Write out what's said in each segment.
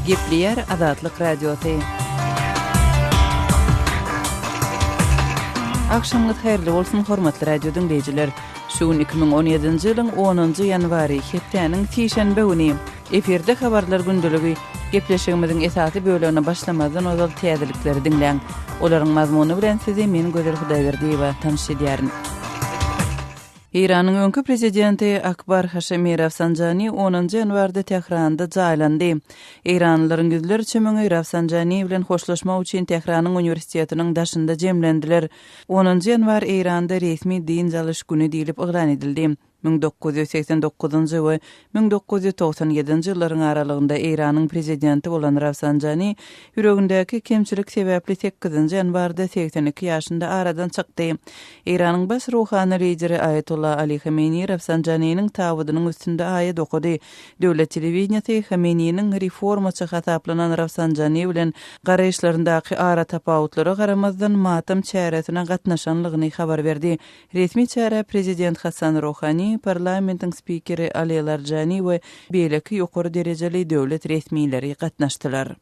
Gepleýär Azatlyk Radiosy. Agşamyňyz haýyrly bolsun, hormatly radio diňleýjiler! Şu gün 2017-nji ýylyň onunjy ýanwary, hepdäniň sişenbe güni. Efirde Habarlar gündeligi. Gepleşigimiziň esasy bölegine başlamazdan ozal täzelikleri diňläň. Olaryň mazmuny bilen sizi men Gözel Hudaýberdiýewa tanyş edýärin. Eýranyň öňki prezidenti Akbar Haşemi Rafsanjani onunjy ýanwarda Tähranda jaýlandy. Eýranlylaryň ýüzlerçe müňi Rafsanjani bilen hoşlaşmak üçin Tähranyň uniwersitetiniň daşynda jemlendiler. Onunjy ýanwar Eýranda resmi dynç alyş güni diýlip yglan edildi. 1989-njy we 1997-nji ýyllaryň aralygynda Eýranyň prezidenti bolan Rafsanjani ýüregindäki kemçilik sebäpli sekizinji ýanwarda 82 ýaşynda aradan çykdy. Eýranyň baş ruhany lideri Aýatolla Ali Hameneýi Rafsanjaniniň tabydynyň üstünde aýat okady. Döwlet telewideniýesi Hameneýiniň reformaçy hasaplanan Rafsanjani bilen garaýyşlaryndaky aratapawutlara garamazdan matam çäresine gatnaşanlygyny habar berdi. Resmi çärä prezident Hasan Rohani, parlamentiň spikeri Ali Larjani we beýleki ýokary derejeli döwlet resmileri gatnaşdylar.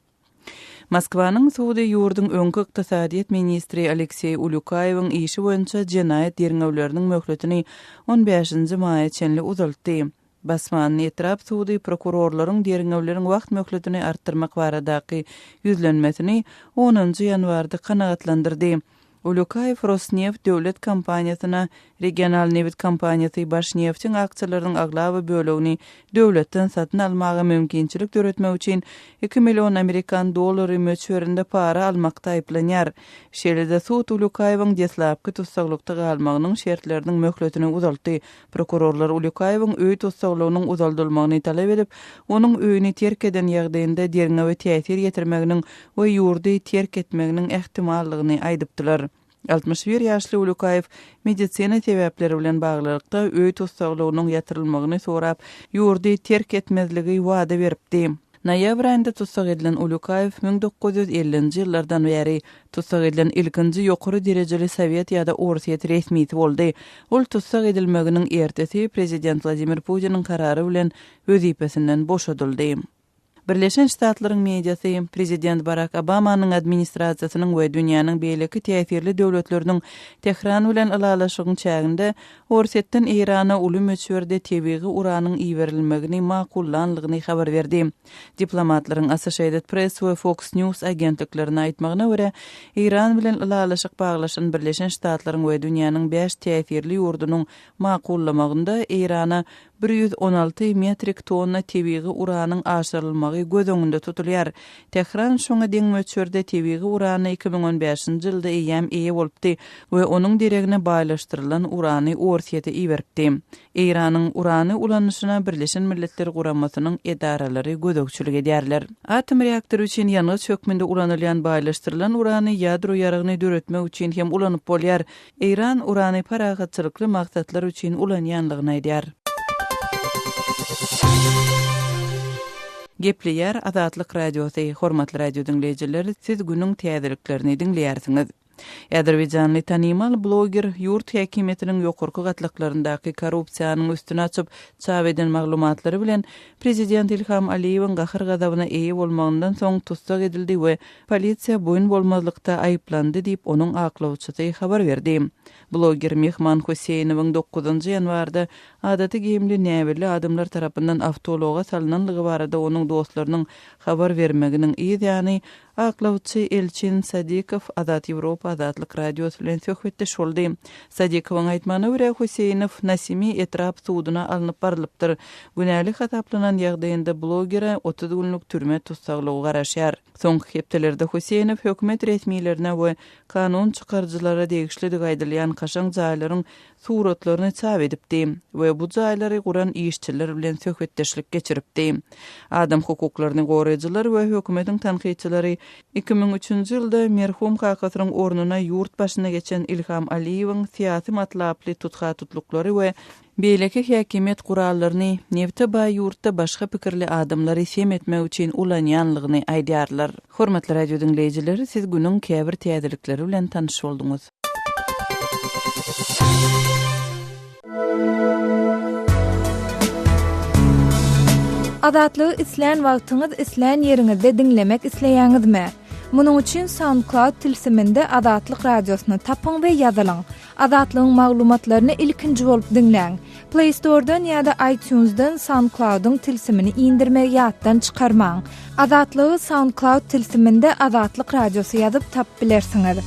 Moskwanyň sudy ýurduň öňki ykdysadyýet ministri Alekseý Ulýukaýewiň işi boýunça jenaýat derňewleriniň möhletini on bäşinji maýa çenli uzaltdy. Basmanny etrap sudy prokurorlaryň derňewleriň wagt möhletini artdyrmak baradaky ýüzlenmesini onunjy ýanwarda kanagatlandyrdy. Ulýukaýew Rosneft döwlet kompaniýasyna regional nebit kompaniýasy Başneftiň aksiýalarynyň aglaba bölegini döwletden satyn almaga mümkinçilik döretmek üçin iki million amerikan dollary möçberinde para almakda aýyplanýar. Şeýle-de sud Ulýukaýewiň deslapky tussaglykda galmagynyň şertleriniň möhletini uzaltdy. Prokurorlar Ulýukaýewiň öý tussaglygynyň uzaldylmagyny talap edip, onuň öýüni terk eden ýagdaýynda derňewe täsir ýetirmeginiň we ýurdy terk etmeginiň ähtimallygyny aýdypdylar. 61 ýaşly Ulýukaýew medisina sebäpleri bilen baglylykda öý tussaglygynyň ýatyrylmagyny sorap, ýurdy terk etmezligi wada beripdi. Noýabr aýynda tussag edilen Ulýukaýew 1950-nji ýyllardan bäri tussag edilen ilkinji ýokary derejeli sowet ýa-da orsýet resmisi boldy. Ol tussag edilmeginiň ertesi prezident Wladimir Putiniň karary bilen wezipesinden boşadyldy. Birleşen Ştatlaryň mediasy prezident Barak Obamanyň administrasiýasynyň we dünýäniň beýleki täsirli döwletleriniň Tähran bilen ylalaşygyň çäginde Orsýetden Eýrana uly möçberde tebigy uranyň iberilmegini makullanlygyny habar berdi. Diplomatlaryň Associated Press we Fox News agentliklerine aýtmagyna görä, Eýran bilen ylalaşyk baglaşan Birleşen Ştatlaryň we dünýäniň bäş täsirli ýurdunyň makullamagynda Eýrana 116 metrik tonna tebigy uranyň aşyrylmagy göz öňünde tutulýar. Tähran şoňa deň möçberde tebigy urana 2015-nji ýylda eýýäm eýe bolupdy we onuň deregine baýlaşdyrylan urany Orsýete iberipdi. Eýranyň urany ulanyşyna Birleşen Milletler Guramasynyň edaralary gözegçilik edýärler. Atom reaktory üçin ýangyç hökmünde ulanylýan baýlaşdyrylan urany ýadro ýaragyny döretmek üçin hem ulanyp bolýar. Eýran urany parahatçylykly maksatlar üçin ulanýanlygyny aýdýar. Gepleýär Azatlyk Radiosy, Hormatly radio diňleýjiler, siz günüň täzeliklerini diňleýärsiňiz. Azerbaýjanly tanymal bloger ýurt häkimiýetiniň ýokarky gatlaklaryndaky korrupsiýanyň üstüni açyp, çap eden maglumatlary bilen prezident Ilham Aliýewiň gahar-gazabyna eýe bolmagyndan soň tussag edildi we Polisiýa boýun bolmazlykda aýyplandy diýip, onuň aklawçysy habar berdi. Bloger Mehman Huseýnowyň dokuzynjy ýanwarda adaty geýimli näbelli adamlar tarapyndan awtoulaga salnanlygy barada onuň dostlarynyň habar bermeginiň yz ýany, aklawçy Elçin Sadikow Azat Ýewropa Azatlyk Radiosy bilen söhbetdeş boldy. Sadikowyň aýtmagyna görä, Huseýnow Nasimi etrap suduna alnyp barylypdyr. Günäli hasaplanan ýagdaýynda blogere 30 günlük türme tussaglygy garaşýar. Soňky hepdelerde Huseýnow hökümet resmilerine we kanun çykaryjylara degişlidigi aýdylýan kaşaň jaýlaryň suratlaryny çap edipdi we bu jaýlary guran işçiler bilen söhbetdeşlik geçiripdi. Adam hukuklaryny goraýjylar we hökümetiň tankytçylary 2003-nji ýylda merhum kakasynyň ornuna ýurt başyna geçen Ilham Aliýewiň syýasy matlaply tutha-tutluklary we Beýleki häkimiýet gurallaryny nebte baý ýurtda başga pikirli adamlary sem etmek üçin ulanýanlygyny aýdýarlar. Hormatly radio diňleýjiler, siz günüň käbir täzelikleri bilen tanyş bolduňyz. Azatlygy islän wagtyňyz, islän ýeriňizde diňlemek isleýäňizmi? Munuň üçin SoundCloud tilsiminde Azatlyk Radiosyny tapyň we ýazylyň. Azatlygyň maglumatlaryny ilkinji bolup diňläň. Play Store-dan ýa-da iTunes-dan SoundCloud-yň tilsimini indirmegi ýatdan çykarmaň. Azatlygy SoundCloud tilsiminde Azatlyk Radiosy ýazyp tapyp bilersiňiz.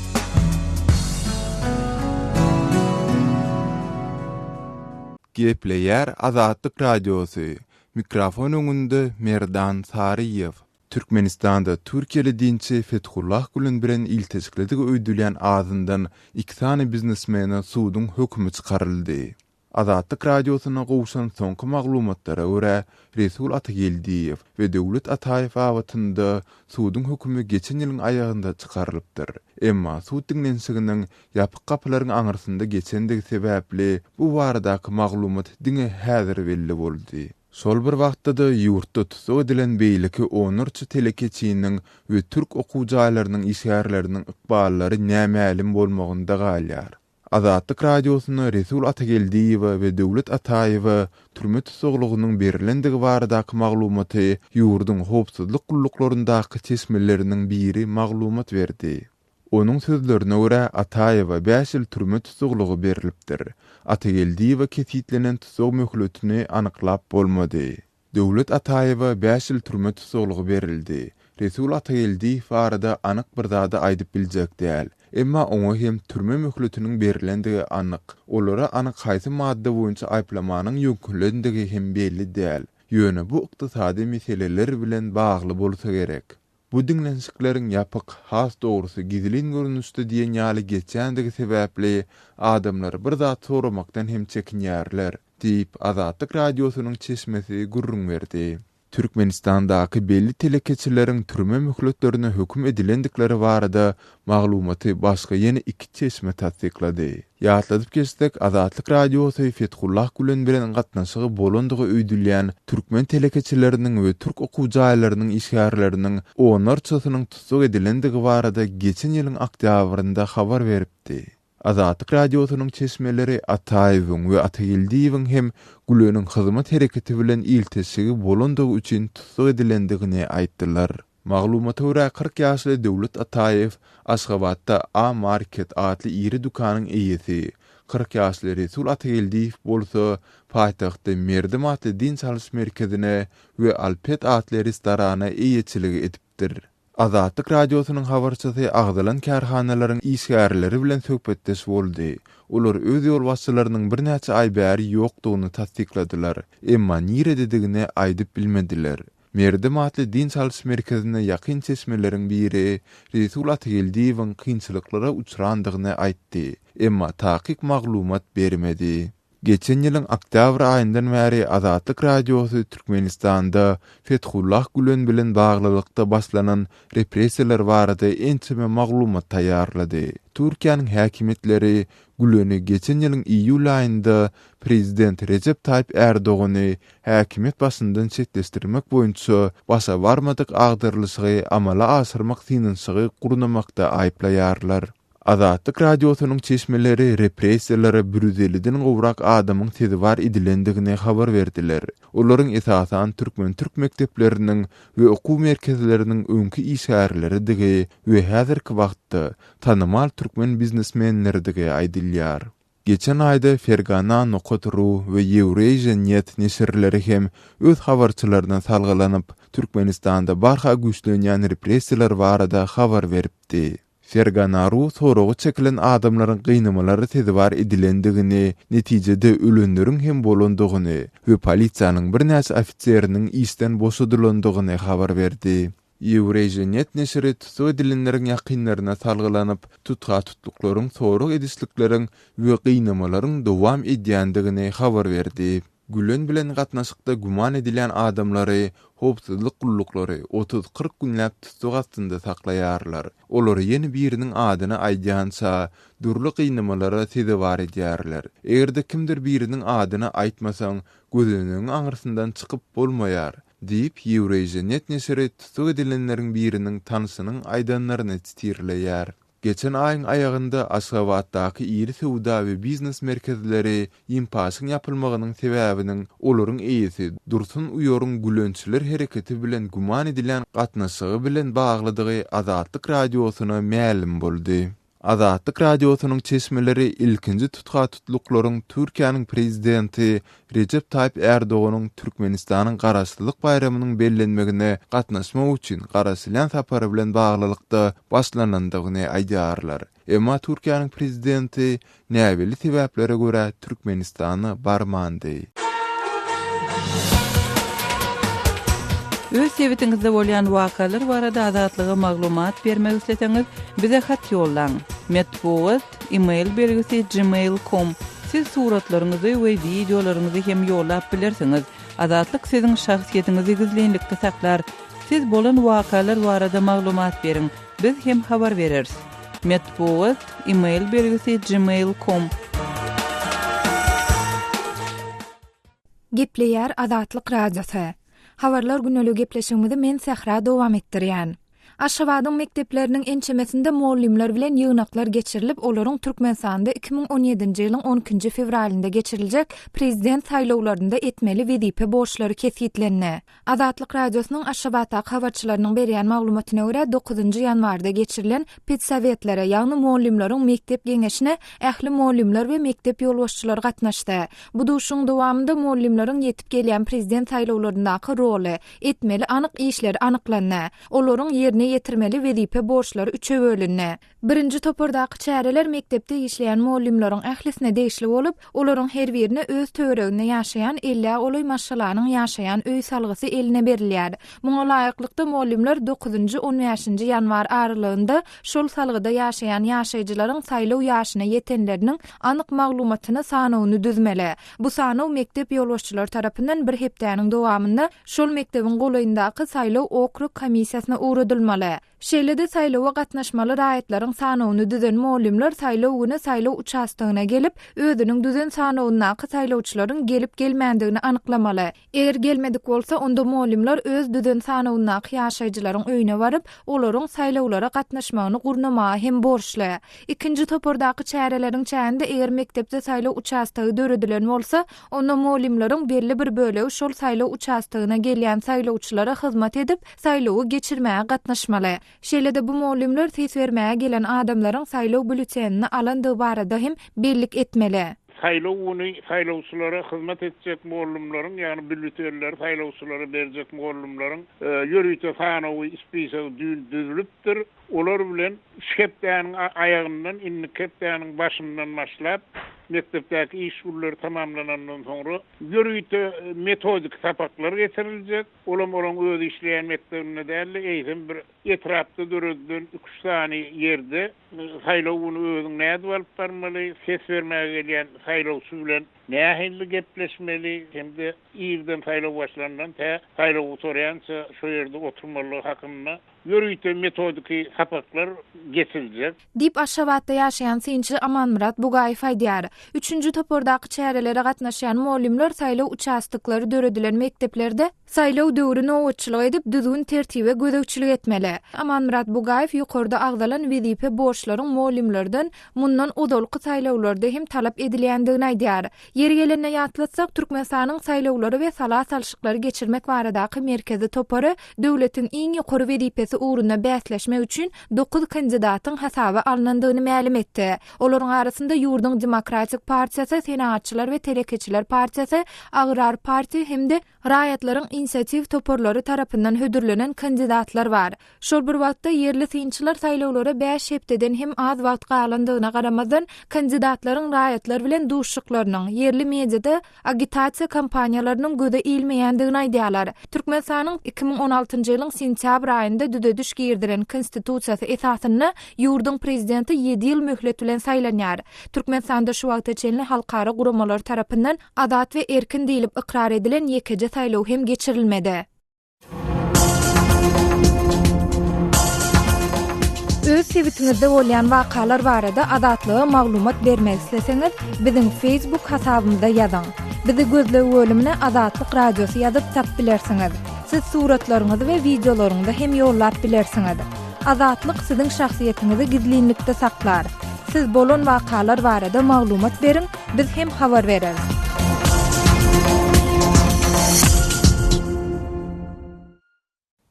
Gepleýär Azatlyk Radiosy, Mikrofon öňünde Merdan Saryýew. Türkmenistanda türkiýeli dinçi Fethullah Gülen bilen ilteşiklidigi öýdülýän azyndan iki sany biznesmene suduň hökümi çykaryldy. Azatlyk Radiosyna gowşan soňky maglumatlara görä, Resul Atageldiýew we Döwlet Ataýew babatynda suduň hökümi geçen ýylyň aýagynda çykarylypdyr. Emma sud diňlenişiginiň ýapyk gapylaryň aňyrsynda geçendigi sebäpli, bu baradaky maglumat diňe häzir belli boldy. Şol bir wagtda-da, ýurtda tussag edilen beýleki onlarça telekeçiniň we türk okuw jaýlarynyň işgärleriniň ykballary nämälim bolmagynda galýar. Azatlyk Radiosyna Resul Atageldiýewe we Döwlet Ataýewe türme tussaglygynyň berlendigi baradaky maglumaty ýurduň howpsuzlyk gulluklaryndaky çeşmeleriniň biri maglumat berdi. Onuň sözlerine görä, Ataýewa bäş ýyl türme tussaglygy berlipdir. Atageldiýewe kesgitlenen tussag möhletini anyklap bolmady. Döwlet Ataýewa bäş ýyl türme tussaglygy berildi. Resul Atageldiýew barada anyk bir zady aýdyp biljek däl. Emma oňa hem türme möhletiniň berlendigi anyk. Olara anyk haýsy madda boýunça aýyplamanyň ýöňkelendigi hem belli däl. Ýöne bu ykdysady meseleler bilen bagly bolsa gerek. Bu diňlenişikleriň ýapyk, has dogrusy gizlin görnüşde diýen ýaly geçýändigi sebäpli, adamlar bir zat soramakdan hem çekinýärler, diýip, Azatlyk Radiosynyň çeşmesi gürrüň berdi. Türkmenistandaky belli telekeçileriň türme möhletlerine höküm edilendikleri barada maglumaty başga ýene iki çeşme tassyklady. Ýatladyp geçsek, Azatlyk Radiosy Fethullah Gülen bilen gatnaşygy bolandygy öýdülýän türkmen telekeçileriniň we türk okuw jaýlarynyň işgärleriniň onlarçasynyň tussag edilendigi barada geçen ýylyň oktýabrynda habar beripdi. Azatlyk Radiosynyň çeşmeleri Ataýewiň we Atageldiýewiň hem Güleniň hyzmat hereketi bilen ilteşigi bolandygy üçin tussag edilendigini aýtdylar. Maglumata görä, 40 ýaşly Döwlet Ataýew Aşgabatda A Market atly iri dükanyň eýesi, 40 ýaşly Resul Atageldiýew bolsa paýtagtda Merdim atly dynç alyş merkezine we Alpet atly restorana eýeçilik edipdir. Azatlyk Radiosynyň habarçysy agzalan kärhanalaryň işgärleri bilen söhbetdeş boldy. Olar öz ýolbaşçylarynyň birnäçe aý bäri ýokdugyny tassykladylar, emma nirededigini aýdyp bilmediler. Merdim atly dynç alyş merkezine ýakyn çeşmeleriň biri Resul Atageldiýewiň kynçylyklara uçrandygyny aýtdy, emma takyk maglumat bermedi. Geçen ýylyň oktýabr aýyndan bäri Azatlyk Radiosy Türkmenistanda Fethullah Gülen bilen baglylykda başlanan repressiýalar barada ençeme maglumat taýýarlady. Türkiýäniň häkimiýetleri Güleni geçen ýylyň iýul aýynda prezident Rejep Taýyp Ärdogany häkimiýet başyndan çetleşdirmek boýunça başa barmadyk agdarylyşygy amala aşyrmak synanyşygy gurnamakda aýyplaýarlar. Azatlyk Radiosynyň çeşmeleri repressiýalara 150-den gowrak adamyň sezewar edilendigini habar berdiler. Olaryň esasan türkmen-türk mekdepleriniň we okuw merkezleriniň öňki işgärleridigi we häzirki wagtda tanymal türkmen biznesmenleridigi aýdylýar. Geçen aýda Fergana nokat ru we Eurasia net neşirleri hem öz habarçylaryna salgylanyp, Türkmenistanda barha güýçlenýän repressiýalar barada habar beripdi. Fergana ru soraga çekilen adamlaryň gynamalara sezewar edilendigini, netijede ölenleriň hem bolandygyny we polisiýanyň birnäçe ofiseriniň işden boşadylandygyny habar berdi. Eurasianet neşiri tussag edilenleriň ýakynlaryna salgylanyp, tutha-tutluklaryň, sorag edişlikleriň we gynamalaryň dowam edýändigini habar berdi. Gülen bilen gatnaşykda güman edilýän adamlary howpsuzlyk gulluklary otuz-kyrk günläp tussag astynda saklaýarlar. Olary ýene biriniň adyny aýdýança, dürli gynamalara sezewar edýärler. Eger-de kimdir biriniň adyny aýtmasaň, gözenegiň aňyrsyndan çykyp bolmaýar. Diýip, Eurasianet neşiri tussag edilenleriň biriniň tanşynyň aýdanlaryny sitirleýär. Geçen aýyň aýagynda Aşgabatdaky iri söwda we biznes merkezleri Ýimpaşyň ýapylmagynyň sebäbiniň olaryň eýesi Dursun Uýaryň gülençiler hereketi bilen güman edilýän gatnaşygy bilen baglydygy Azatlyk Radiosyna mälim boldy. Azatlyk Radiosynyň çeşmeleri ilkinji tutha-tutluklaryň Türkiýäniň prezidenti Rejep Taýyp Ärdoganyň Türkmenistanyň Garaşsyzlyk baýramynyň bellenmegine gatnaşmak üçin garaşylýan sapary bilen baglylykda başlanandygyny aýdýarlar. Emma Türkiýäniň prezidenti näbelli sebäplere görä Türkmenistana barmandy. Öz sebitiňizde bolýan wakalar barada Azatlyga maglumat bermek isleseňiz, bize hat ýollaň. Metbugat, e-mail belgisi gmail com. Siz suratlaryňyzy we wideolaryňyzy hem ýollap bilersiňiz. Azatlyk siziň şahsyýetiňizi gizlinlikde saklar. Siz bolan wakalar barada maglumat beriň, biz hem habar bereris. Metbugat, e-mail belgisi gmail com. Gepleýär Azatlyk Radiosy. Habarlar güneli gepleşigimizi men Sähra dowam etdirýän. Aşgabadyň mekdepleriniň ençemesinde mugallymlar bilen ýygnaklar geçirilip, olaryň Türkmenistanda 2017-nji ýylyň on ikinji fewralynda geçiriljek Prezident saýlawlarynda etmeli wezipe borçlary kesgitlendi. Azatlyk Radiosynyň Aşgabatdaky habarçylarynyň berýän maglumatyna görä, dokuzynjy ýanwarda geçirilen pedsowetlere, ýagny mugallymlaryň mekdep geňeşine ähli mugallymlar we mekdep ýolbaşçylary gatnaşdy. Bu duşuşygyň dowamynda mugallymlaryň ýetip gelýän prezident saýlawlaryndaky roly, etmeli anyk işleri anyklandy. Olaryň ýerine ýetirmeli wezipe borçlary üçe bölündi. Birinji topardaky çäreler mekdepde işleýän mugallymlaryň ählisine degişli bolup, olaryň her birine öz töwereginde ýaşaýan ellä golaý maşgalanyň ýaşaýan öý salgysy eline berilýär. Muňa laýyklykda, mugallymlar dokuzynjy, on bäşinji ýanwar aralygynda şol salgyda ýaşaýan ýaşaýjylaryň saýlaw ýaşyna ýetenleriniň anyk maglumatyny, sanawyny düzmeli. Bu sanaw mekdep ýolbaşçylary tarapyndan bir hepdäniň dowamynda şol mekdebiň golaýyndaky saýlaw okrug komissiýasyna ugradylmaly. Şeýle-de saýlawa gatnaşmaly raýatlaryň sanawyny düzen mugallymlar saýlaw güni saýlaw uçastogyna gelip, özüniň düzen sanawyndaky saýlawçylaryň gelip-gelmändigini anyklamaly. Eger gelmedik bolsa, onda mugallymlar öz düzen sanawyndaky ýaşaýjylaryň öýüne baryp, olaryň saýlawlara gatnaşmagyny gurnamaga hem borçly. Ikinji topardaky çäreleriň çäginde eger mekdepde saýlaw uçastogy döredilen bolsa, onda mugallymlaryň belli bir bölegi şol saýlaw uçastogyna gelýän saýlawçylara hyzmat edip, saýlawy geçirmäge gatnaşmaly. Şeýle-de bu mugallymlar ses bermäge gelen adamlaryň saýlaw býulletenini alandygy barada hem bellik etmeli. Saýlaw güni saýlawçylara hyzmat etjek mugallymlaryň, ýagny býulletenleri saýlawçylara berjek mugallymlaryň ýörite sanawy, spisogy, düýn düzülipdir. Olar bilen şu hepdäniň aýagyndan, indiki hepdäniň başyndan başlap, mekdepdäki iş günleri tamamlanandan soňra ýörite metodiki sapaklar geçiriljek. Olam olaň öz işleýän mekdebinde däl-de, eýsem bir etrapda döredilen iki-üç sany ýerde saýlaw güni özüň nädip alyp barmaly, ses bermäge gelýän saýlawçy bilen nähili gepleşmeli hem-de irden saýlaw başlandan tä saýlaw gutarýança şo ýerde oturmalygy hakynda ýörite metodiki sapaklar geçiriljek. Diýip, Aşgabatda ýaşaýan synçy Amanmyrat Bugaýew aýdýar. Üçünji topardaky çärelere gatnaşýan mugallymlar saýlaw uçastoklary döredilen mekdeplerde saýlaw döwri nobatçylyk edip, düzgün-tertibe gözegçilik etmeli. Amanmyrat Bugaýew ýokarda agzalan wezipe borçlaryň mugallymlardan mundan ozalky saýlawlarda hem talap edilýändigini aýdýar. Ýeri gelende ýatlatsak, Türkmenistanyň Saýlawlary we sala salşyklary geçirmek baradaky merkezi topary döwletiň iň ýokary wezipesi ugrunda bäsleşmek üçin dokuz kandidatyň hasaba alnandygyny mälim etdi. Olaryň arasynda ýurduň Demokratik partiýasy, Senagatçylar we telekeçiler partiýasy, Agrar partiýa hem-de Raýatlaryň inisiatiw toparlary tarapyndan hödürlenen kandidatlar bar. Şol bir wagtda, ýerli synçylar saýlawlara bäş hepdeden hem az wagt galandygyna garamazdan, kandidatlaryň raýatlar bilen duşuşyklarynyň, ýerli mediada agitasiýa kampaniýalarynyň göze ilmeýändigini aýdýarlar. Türkmenistanyň 2016-njy ýylyň sentýabr aýynda düzediş girizilen Konstitusiýasy esasynda ýurduň prezidenti ýedi ýyl möhlet bilen saýlanýar. Türkmenistanda şu wagta çenli halkara guramalary tarapyndan Azat we erkin diýlip ykrar edilen ýekeje saýlaw hem geçirilmedi. Öz sebitiňizde bolýan wakalar barada Azatlyga maglumat bermek isleseňiz, biziň Facebook hasabymyza ýazyň. Bizi gözleg bölümine Azatlyk Radiosy ýazyp tap bilersiňiz. Siz suratlaryňyzy we wideolaryňyzy hem ýollap bilersiňiz. Azatlyk siziň şahsyýetiňizi gizlinlikde saklar. Siz bolan wakalar barada maglumat beriň, biz hem habar bereris.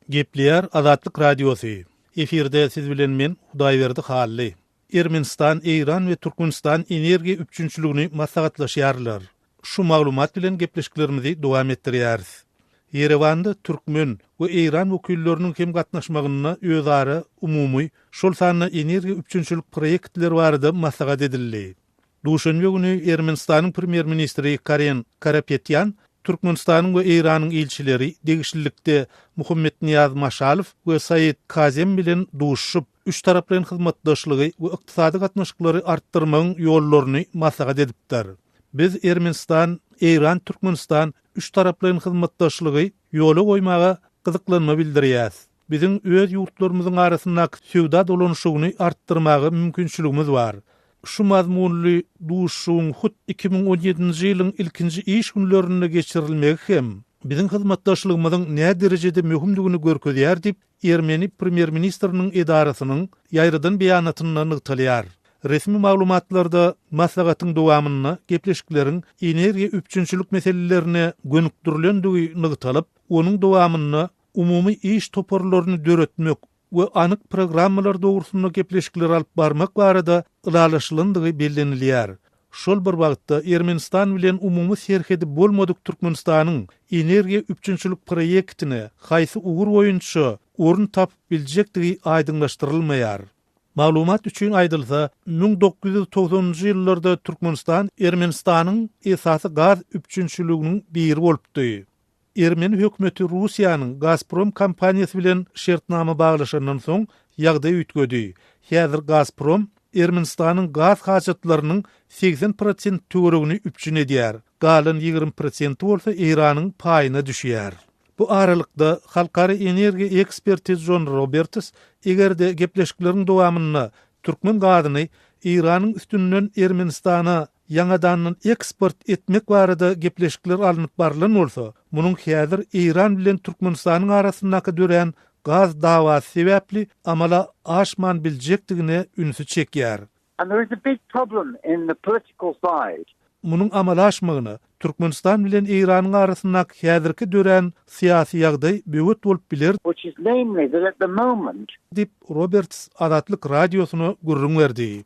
Gepleýär Azatlyk Radiosy. Efirde siz bilen men, Hudaýberdi Hally. Ermenistan, Eýran we Türkmenistan energiýa üpjünçiligini maslahatlaşýarlar. Şu maglumat bilen gepleşiklerimizi dowam etdirýäris. Ýerewanda türkmen we eýran wekilleriniň hem gatnaşmagynda özara umumy, şol sanda energiýa üpjünçilik proýektleri barada maslahat edildi. Duşenbe güni Ermenistanyň premýer-ministri Karen Karapetýan, Türkmenistanyň we Eýranyň ilçileri, degişlilikde Muhammetnyýaz Maşalow we Said Kazem bilen duşuşyp, üçtaraplaýyn hyzmatdaşlygy we ykdysady gatnaşyklary artdyrmagyň ýollaryny maslahat edipdir. Biz Ermenistan, Eýran, Türkmenistan üçtaraplaýyn hyzmatdaşlygy ýola goýmaga gyzyklanma bildirýäs. Biziň öz ýurtlarymyzyň arasyndaky söwda dolanyşygyny artdyrmaga mümkinçiligimiz bar. Şu mazmunly duşuşygyň hut 2017-nji ýylyň ilkinji iş günlerinde geçirilmegi hem biziň hyzmatdaşlygymyzyň näderejede möhümdigini görkezýär diýip, ermeni premýer-ministriniň edarasynyň ýaýradan beýanatynda nygtalýar. Resmi maglumatlarda maslahatyň dowamynda gepleşikleriň energiýa üpjünçilik meselelerine gönükdirilendigi nygtalyp, onuň dowamynda umumy iş toparlaryny döretmek we anyk programmalar dogrusynda gepleşikleri alyp barmak barada ylalaşylandygy bellenilýär. Şol bir wagtda, Ermenistan bilen umumy serhedi bolmadyk Türkmenistanyň energiýa üpjünçilik proýektine haýsy ugur boýunça orun tapyp biljekdigi aýdyňlaşdyrylmaýar. Maglumat üçin aýdylsa, 1990-njy ýyllarda Türkmenistan Ermenistanyň esasy gaz üpjünçiliginiň biri bolupdy. Ermeni hökümeti Russiýanyň Gazprom kompaniýasy bilen şertnama baglaşandan soň ýagdaý üýtgedi. Häzir Gazprom Ermenistanyň gaz hajatlarynyň 80 prosent töweregini üpjün edýär, galan 20 prosenti bolsa Eýranyň paýyna düşýär. Bu aralykda, halkara energiýa eksperti Jon Roberts eger-de gepleşikleriň dowamynda türkmen gazyny Eýranyň üstünden Ermenistana ýaňadandan eksport etmek barada gepleşikler alnyp barlan bolsa, munuň häzir Eýran bilen Türkmenistanyň arasyndaky dörän gaz dawasy sebäpli amala aşman biljekdigine ünsi çekýär. And there is a big problem in the political side. Munuň amala aşmagyna Türkmenistan bilen Eýranyň arasyndaky häzirki dörän syýasy ýagdaý böwet bolup biler, which is namely that at the moment. Diýip, Roberts Azatlyk Radiosyna gürrüň berdi.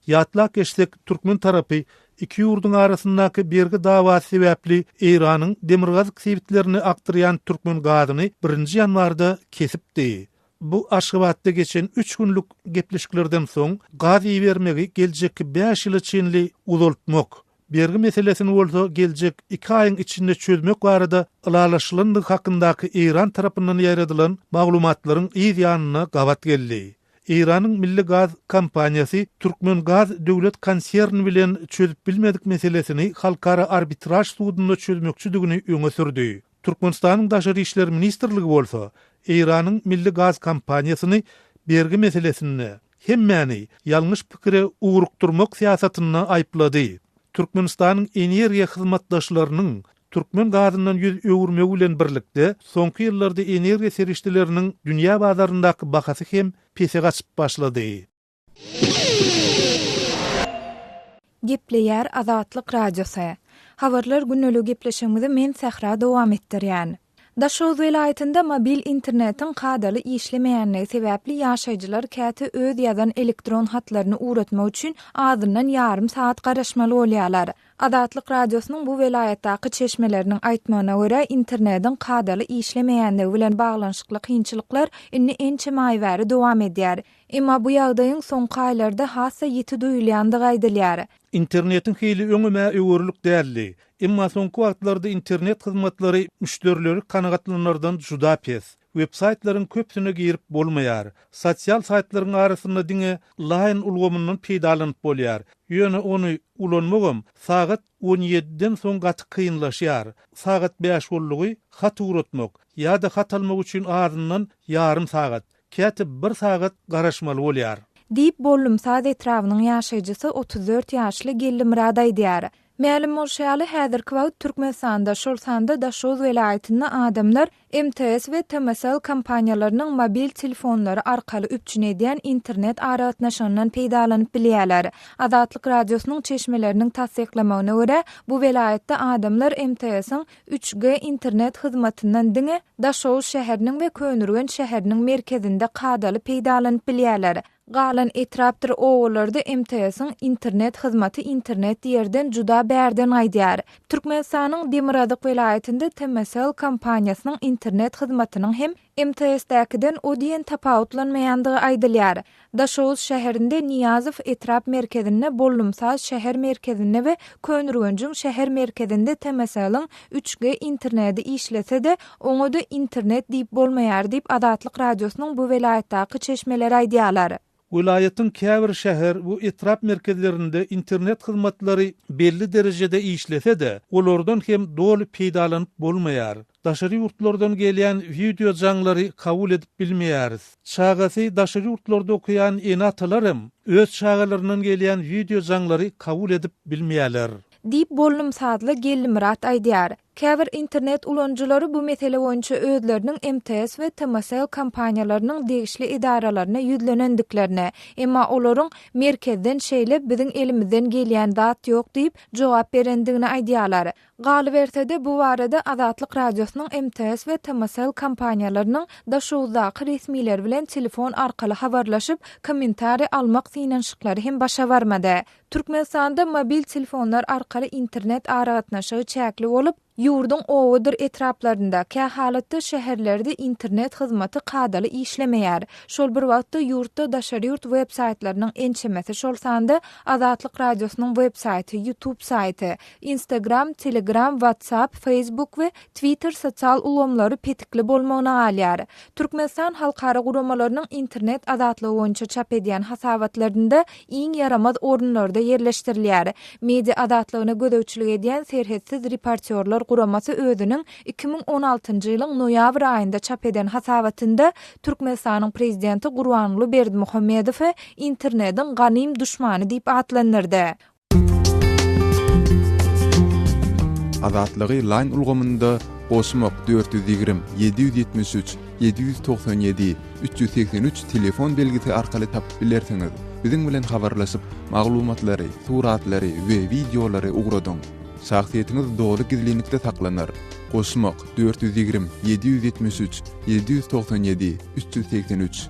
Ýatlap geçsek, türkmen tarapy iki ýurduň arasyndaky bergi dawasy sebäpli Eýranyň demirgazyk sebitlerine akdyrýan türkmen gazyny birinji ýanwarda kesipdi. Bu Aşgabatda geçen üç günlük gepleşiklerden soň gaz ibermegi geljekki bäş ýyla çenli uzaltmak, bergi meselesini bolsa geljek iki aýyň içinde çözmek barada ylalaşylandygy hakyndaky Eýran tarapyndan ýaýradylan maglumatlaryň yz ýanyna gabat geldi. Eýranyň Milli gaz kompaniýasy Türkmengaz döwlet konserni bilen çözüp bilmedik meselesini Halkara arbitraž sudunda çözmekçidigini öňe sürdi. Türkmenistanyň Daşary işler ministrligi bolsa Eýranyň Milli gaz kompaniýasyny bergi meselesinde hemmäni ýalňyş pikire ugrukdyrmak syýasatynda aýyplady. Türkmenistanyň energiýa hyzmatdaşlarynyň Türkmen gazyndan ýüz öwürmegi bilen birlikde, soňky ýyllarda energiýa serişdeleriniň dünýä bazaryndaky bahasy hem pese gaçyp başlady. Gepleýär Azatlyk Radiosy. Habarlar gündelik gepleşigimizi men Sähra dowam etdirýän. Daşoguz welaýatynda mobil internetiň kadaly işlemeýänligi sebäpli ýaşaýjylar käte öz ýazan elektron hatlaryny ugratmak üçin azyndan ýarym sagat garaşmaly bolýarlar. Azatlyk Radiosynyň bu welaýatdaky çeşmeleriniň aýtmagyna görä, internediň kadaly işlemeýänligi bilen baglanyşykly kynçylyklar indi ençeme aý bäri dowam edýär. Emma bu ýagdaýyň soňky aýlarda has-da ýiti duýulýandygy aýdylýar. Internetiň hili öňem-ä öwerlik däldi. Emma soňky wagtlarda internet hyzmatlary müşderileri kanagatlanardan juda pes. Websaýtlaryň köpüsine girip bolmaýar. Sosial saýtlaryň arasynda diňe Line ulgamyndan peýdalanyp bolýar. Ýöne ony ulanmagam sagat on ýediden soň gaty kynlaşýar. Sagat bäş boldugy hat ugratmak ýa-da hat almak üçin azyndan ýarym sagat, käte bir sagat garaşmaly bolýar. Diýip, Bollumsaz etrabynyň ýaşaýjysy 34 ýaşly Geldimyrat aýdýar. Mälim bolşy ýaly, häzirki wagt Türkmenistanda, şol sanda Daşoguz welaýatynda adamlar MTS we TMSL kompaniýalarynyň mobil telefonlary arkaly üpjün edýän internet aragatnaşygyndan peýdalanyp bilýärler. Azatlyk Radiosynyň çeşmeleriniň tassyklamagyna görä, bu welaýatda adamlar MTS-iň 3G internet hyzmatyndan diňe Daşoguz şäheriniň we Köneürgenç şäheriniň merkezinde kadaly peýdalanyp bilýärler. Galan etrapdyr obalarda MTS-iň internet hyzmaty internet diýerden juda bärden gaýdýar. Türkmenistanyň demirgazyk welaýatynda TMSL kompaniýasynyň internet hyzmatynyň hem MTS-däkiden o diýen tapawutlanmaýandygy aýdylýar. Daşoguz şäherinde Nyýazow etrap merkezinde, Bollumsaz şäher merkezinde we Köneürgenjiň şäher merkezinde TMSL-iň 3G internedi işlese-de, oňa-da internet diýip bolmaýar diýip, Azatlyk Radiosynyň bu welaýatdaky çeşmeleri aýdýarlar. Welaýatyň käbir şäher we etrap merkezlerinde internet hyzmatlary belli derejede işlese-de, olardan hem doly peýdalanyp bolmaýar. Daşary ýurtlardan gelýän wideo jaňlary kabul edip bilmeýäris. Çagasy daşary ýurtlarda okaýan ene-atalar hem öz çagalaryndan gelýän wideo jaňlary kabul edip bilmeýärler. Diýip, bollumsazly Geldimyrat aýdýar. Käbir internet ulanyjylary bu mesele boýunça özleriniň MTS we TMSL kompaniýalarynyň degişli edaralaryna ýüzlenendiklerini, emma olaryň Merkezden şeýle biziň elimizden gelýän zat ýok diýip, jogap berendigini aýdýarlar. Galyberse-de, bu barada Azatlyk Radiosynyň MTS we TMSL kompaniýalarynyň Daşoguzdaky resmileri bilen telefon arkaly habarlaşyp, kommentariý almak synanyşyklary hem başa barmady. Türkmenistanda mobil telefonlar arkaly internet aragatnaşygy çäkli bolup, ýurduň obadyr etraplarynda, kähalatda şäherlerde internet hyzmaty kadaly işlemeýär. Şol bir wagtda, ýurtda daşary ýurt web-saýtlarynyň ençemesi, şol sanda Azatlyk Radiosynyň web-saýty, YouTube saýty, Instagram, Telegram, WhatsApp, Facebook we Twitter sosial ulgamlary petikli bolmagyna galýar. Türkmenistan halkara guramalarynyň internet azatlygy boýunça çap edýän hasabatlarynda iň ýaramaz orunlarda ýerleşdirilýär. Media azatlygyna gözegçilik edýän Serhetsiz reportýorlar guramasy özüniň 2016-njy ýylyň noýabr aýynda çap eden hasabatynda Türkmenistanyň prezidenti Gurbanguly Berdimuhamedowy internediň ganym duşmany diýip atlandyrdy. Azatlygy Line ulgamynda goşmak 420 773 797 383 telefon belgisi arkaly tapyp bilersiňiz. Biziň bilen habarlaşyp, maglumatlary, suratlary we wideolary ugradyň. Şahsyýetiňiz doly gizlinlikde saklanar. Goşmak 420 773 797 383.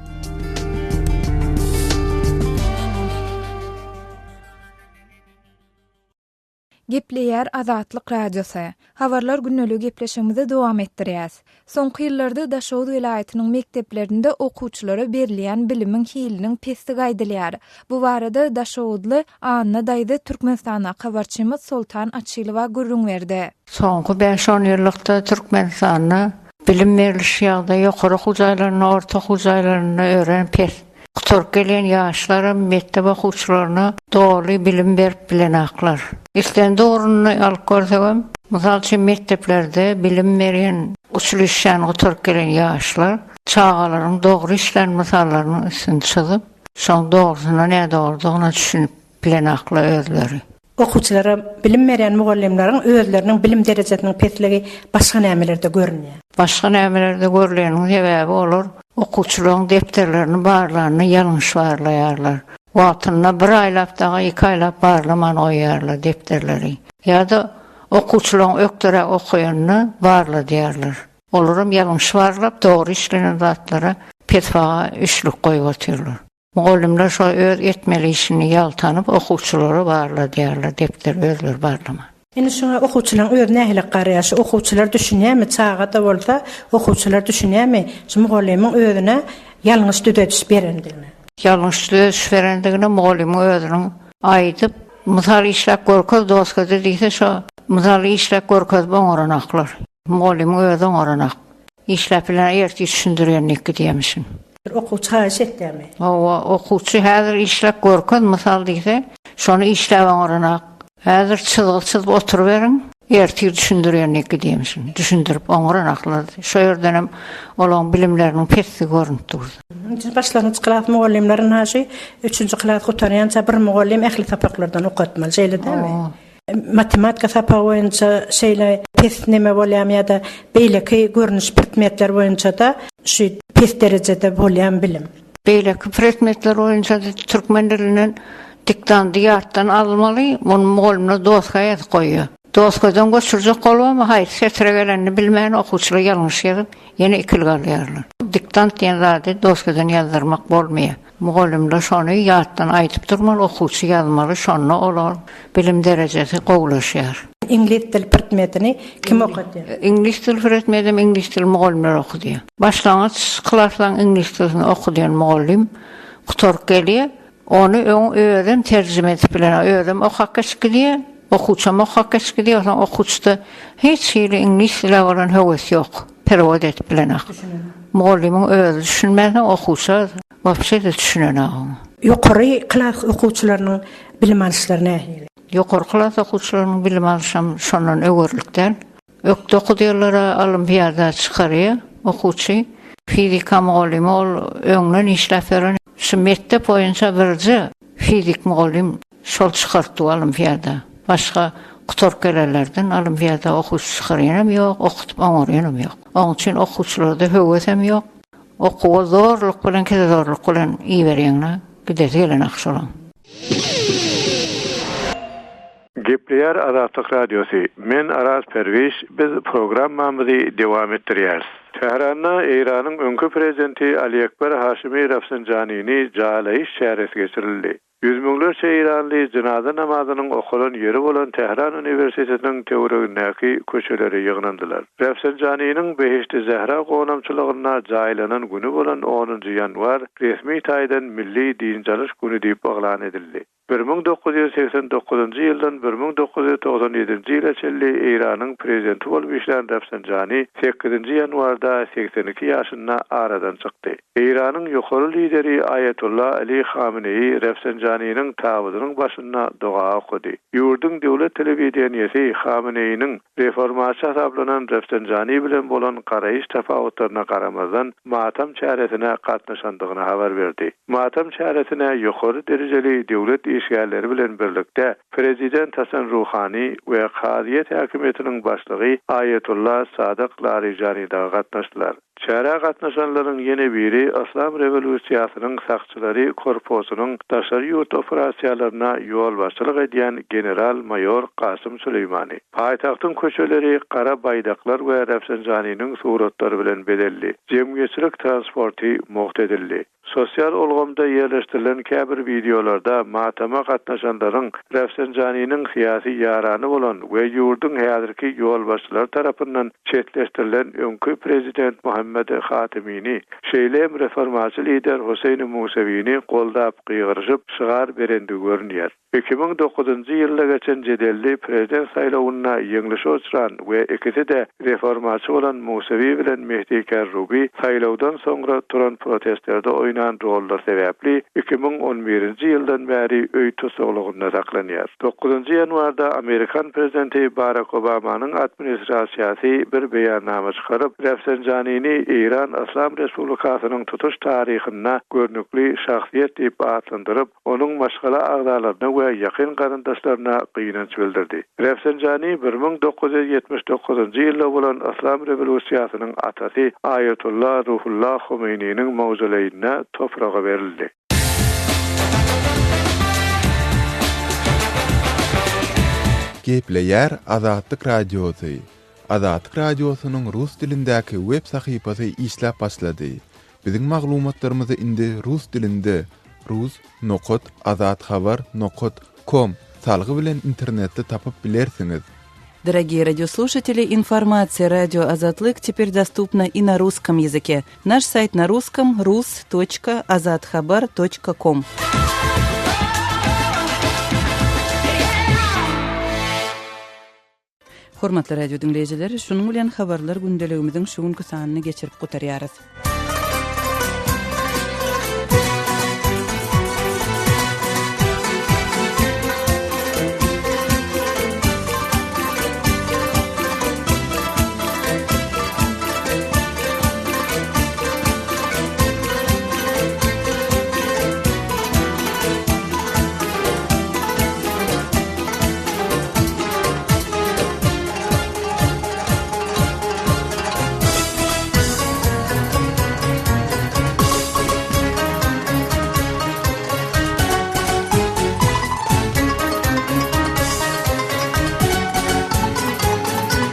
Gepleýär Azatlyk Radiosy. Habarlar gündeligi gepleşigimizi dowam etdirýäs. Soňky ýyllarda Daşoguz welaýatynyň mekdeplerinde okuwçylara berilýän bilimiň hiliniň pesdigi aýdylýar. Bu barada daşoguzly Anna daýza Türkmenistandaky habarçymyz Soltan Açylowa gürrüň berdi. Soňky bäş-on ýyllykda Türkmenistanda bilim berliş ýagdaýy ýokary okuw jaýlarynda, orta okuw jaýlarynda örän pes. Gutaryp gelýän ýaşlaram mekdep okuwçylaryna doly bilim berip bilenaklar. Islendik ugruny alyp görsegem, mysal üçin, mekdeplerde bilim berýän uçilişşäni gutaryp gelen ýaşlar çagalaryň dogry işlän mysallarynyň üstüni çyzyp, şoň dogrusyna nädogrudygyna düşünip bilenaklar özleri. Okuwçylara bilim berýän mugallymlaryň özleriniň bilim derejesiniň pesligi başga nämelerde görünýär? Başga nämelerde görleniniň sebäbi olar okuwçylaryň depderlerini barlanda ýalňyş barlaýarlar. Wagtynda bir aýlap dagy iki aýlap barlaman goýýarlar depderleri. Ýa-da okuwçylaryň ökderäk okaýanyny barladýarlar. Olaram ýalňyş barlap dogry işlenen zatlara pes baha üçlük goýup otyrlar. Mugallymlar şo öz etmeli işini ýaltanyp okuwçylara barladýarlar, depderi özleri barlaman. Indi şuňa okuwçylaryň özi nähili garaýar? Şu okuwçylar düşünýärmi, çaga-da bolsa okuwçylar düşünýärmi şu mugallymyň özüne ýalňyş düzediş berendigine? Ýalňyş düzediş berendigine mugallymyň özüniň aýdyp, mysal işläp görkez doskada diýse şo mysaly işläp görkezip oňaranaklar. Mugallymyň özi oňaranak. Işläp bilen ertir düşündirýän diýip gidýärmişin. Bir okuwçy haýyş etýärmi? Hawa, okuwçy häzir işläp görkez mysal diýse, şony işläp oňaranak. Häzir çyzgy çyzyp oturyberiň, ertir düşündirýän diýip gidýärmişin. Düşündirip oňaranaklar. Şo ýerdenem olaň bilimleriniň pesdigi görnüp dur. Nji başlangyç klas mugallymlary ynha şu üçünji klas gutarýança bir mugallym ähli sapaklardan okatmaly, şeýle dälmi? Matematika sapagy boýunça şeýle pes neme bolýarmy ýa-da beýleki görnüş predmetler boýunça-da şu pes derejede bolýarmy bilim? Beýleki predmetler boýunça-da türkmen dilinden diktandy ýatdan almaly, muny mugallymlar doska ýazyp goýýar. Doskadan göçürjek bolubam haýsy setire gelenini bilmän okuwçylar ýalňyş ýazyp, ýene ikilik alýarlar. Diktant diýen zady doskadan ýazdyrmak bolmaýar. Mugallymlar şony ýatdan aýdyp durmaly, okuwçy ýazmaly, şonda olar bilim derejesi gowulaşýar. Iňlis dil predmetini kim okadýar? Iňlis dil predmetini iňlis dil mugallymlar okadýar. Başlangyç klaslaryň iňlis dilini okadýan mugallym gutaryp gelýär. Ony öň özem terjime edip bilenok. Özem okap geçip gidýär, okuwçam okap geçip gidýär. Onsoň okuwçyda hiç hili iňlis dile bolan höwes ýok. Perewod edip bilenok. Mugallymyň özi düşünmänsoň okuwça wapşe-de düşünenok oňa. Ýokary klas okuwçylarynyň bilim alyşlary nähili? Ýokary klas okuwçylarynyň bilim alyşam şondan öwerlik däl. Ökde okudýanlara olimpiada çykarýar okuwçy. Fizika mugallymy ol öňden işläp ýören. Şu mekdep boýunça birje fizik mugallym şol çykarypdy olimpiada. Başga gutaryp gelenlerden olimpiada okuwçy çykarýanam ýok, okudyp oňarýanam ýok. Oň üçin okuwçylarda höwesem ýok. Okuwa zorluk bilen, kese zorluk bilen iberýäň-le, gidesi gelenok şolaň. Gepleýär Azatlyk Radiosy, Men Araz Perwiş, biz programmamyzy dowam etdirýäris. Tähranda Eýranyň öňki prezidenti Ali Ekber Haşimi Rafsanjanini jaýlaýyş çäresi geçirildi. Ýüz müňlerçe eýranly jynaza namazynyň okalan ýeri bolan Tähran uniwersitetiniň töweregindäki köçelere ýygnandylar. Rafsanjaniniň Behişdi Zähra gonamçylygynda jaýlanan güni bolan onunjy ýanwar resmi taýdan milli dynç alyş güni diýip yglan edildi. 1989-njy ýyldan 1997-nji ýyla çenli Eýranyň prezidenti bolup işlän Rafsanjani sekizinji ýanwarda 82 ýaşynda aradan çykdy. Eýranyň ýokary lideri Aýatolla Ali Hameneýi Rafsanjaniniň tabydynyň başynda doga okady. Ýurduň döwlet telewideniýesi Hameneýiniň reformaçy hasaplanan Rafsanjani bilen bolan garaýyş tapawutlaryna garamazdan matam çäresine gatnaşandygyny habar berdi. Matam çäresine ýokary derejeli döwlet işgärleri bilen birlikde prezident Hasan Ruhani we kazyýet häkimiýetiniň başlygy Aýatolla Sadyk Larijani dagy gatnaşdylar. Çärä gatnaşanlaryň ýene biri Yslam rewolýusiýasynyň sakçylary korpusynyň daşary ýurt operasiýalaryna ýolbaşçylyk edýän general-maýor Kasym Süleýmani. Paýtagtyň köçeleri gara baýdaklar we Rafsanjaniniň suratlary bilen bezeldi. Jemgyýetçilik transporty mugt edildi. Sosial ulgamda ýerleşdirilen käbir wideolarda matama gatnaşanlaryň Rafsanjaniniň syýasy ýarany bolan we ýurduň häzirki ýolbaşçylary tarapyndan çetleşdirilen öňki prezident Mohammad Hatemini, şeýle hem reformaçy lider Hoseýni Musewini goldap gygyryşyp, şygar berendigi görünýär. 2009-njy ýylda geçen jedelli prezident saýlawynda ýeňlişe uçran we ikisi-de reformaçy bolan Musewi bilen Mehdi Kerrubi saýlawdan soňra turan protestlerde oýnan rollary sebäpli 2011-nji ýyldan bäri öý tussaglygynda saklanýar. Dokuzynjy ýanwarda amerikan prezidenti Barak Obamanyň administrasiýasy bir beýannama çykaryp, Rafsanjanini Eýran Yslam Respublikasynyň tutuş taryhynda görnükli şahsyýet diýip atlandyryp, onuň maşgala agzalaryna we ýakyn garyndaşlaryna gynanç bildirdi. Rafsanjani 1979-njy ýylda bolan Yslam rewolýusiýasynyň atasy Aýatolla Ruhulla Homeýniniň mawzoleýinde topraga berildi. Gepleýär Azatlyk Radiosy, Azatlyk Radiosynyň rus dilindäki web sahypasy işläp başlady. Biziň maglumatlarymyzy indi rus dilinde rus nokat azathabar nokat kom salgy bilen internetde tapyp bilersiňiz. Дорогие радиослушатели, информация радио Азатлык теперь доступна и на русском языке. Наш сайт на русском rus.azathabar.com. Hormatly radio diňleýjiler, şunuň bilen habarlar gündeligimiziň şu günki sanyny geçirip gutarýarys.